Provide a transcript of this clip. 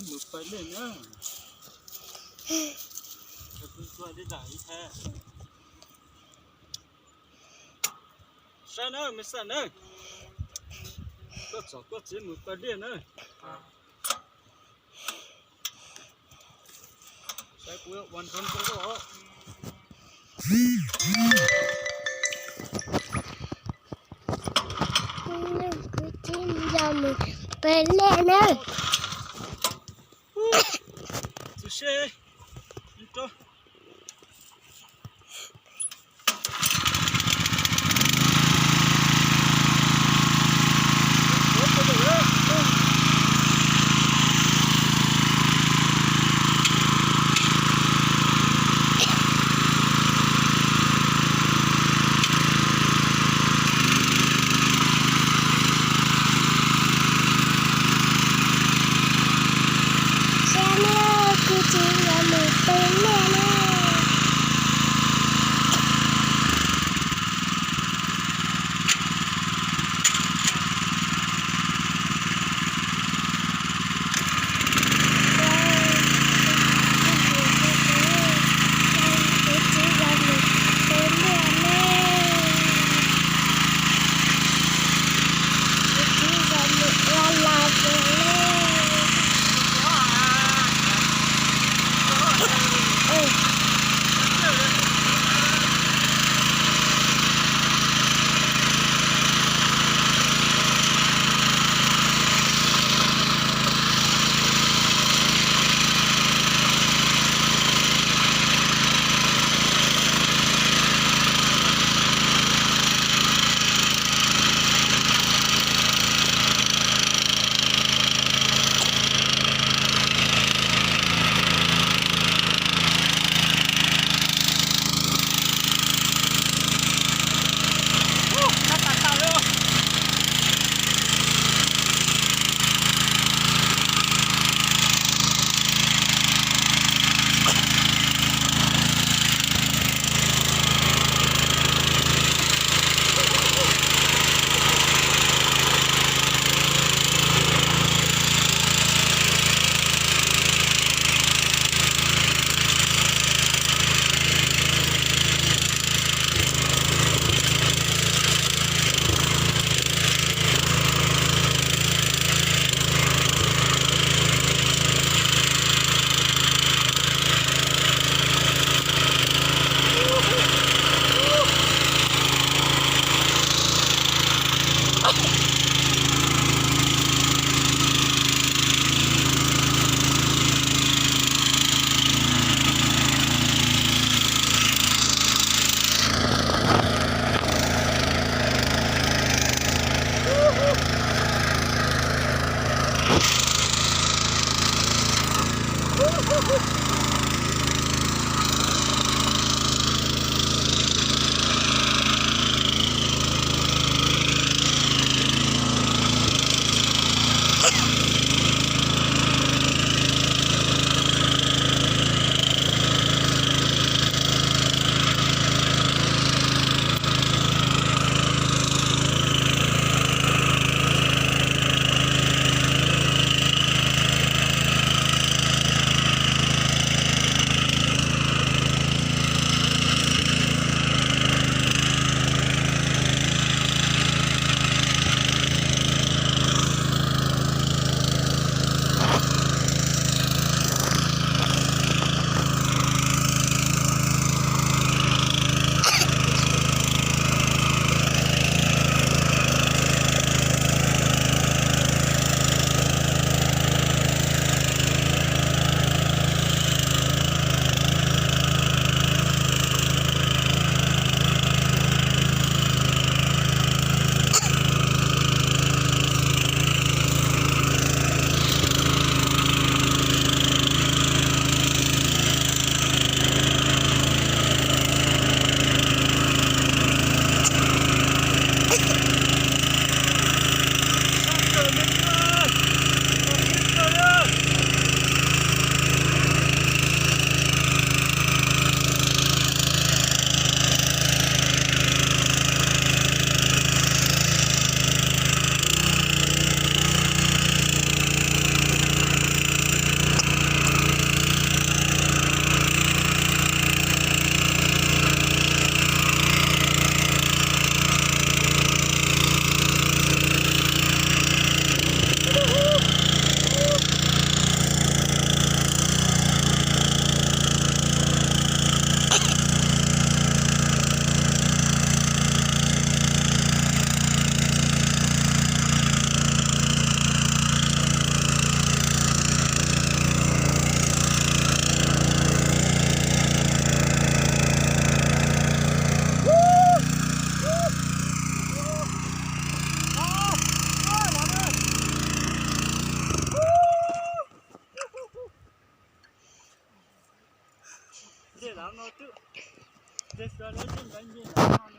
Mus pais liaj na. Tus ntxuag li lam ib thab. Saib na, me xaj na. Koj txom koj txiv mus pais liaj na. Saib kuv ua nrov nrov os. Kuv txiv yog mus pais liaj na. Txi se. Saib na, kuv txiv yuav mus pem liaj na. Kuv txiv yuav mus pem liaj na. Kuv txiv yuav mus ua lag mus liaj. Ces suav lawv yeej ntawd nce ntawm no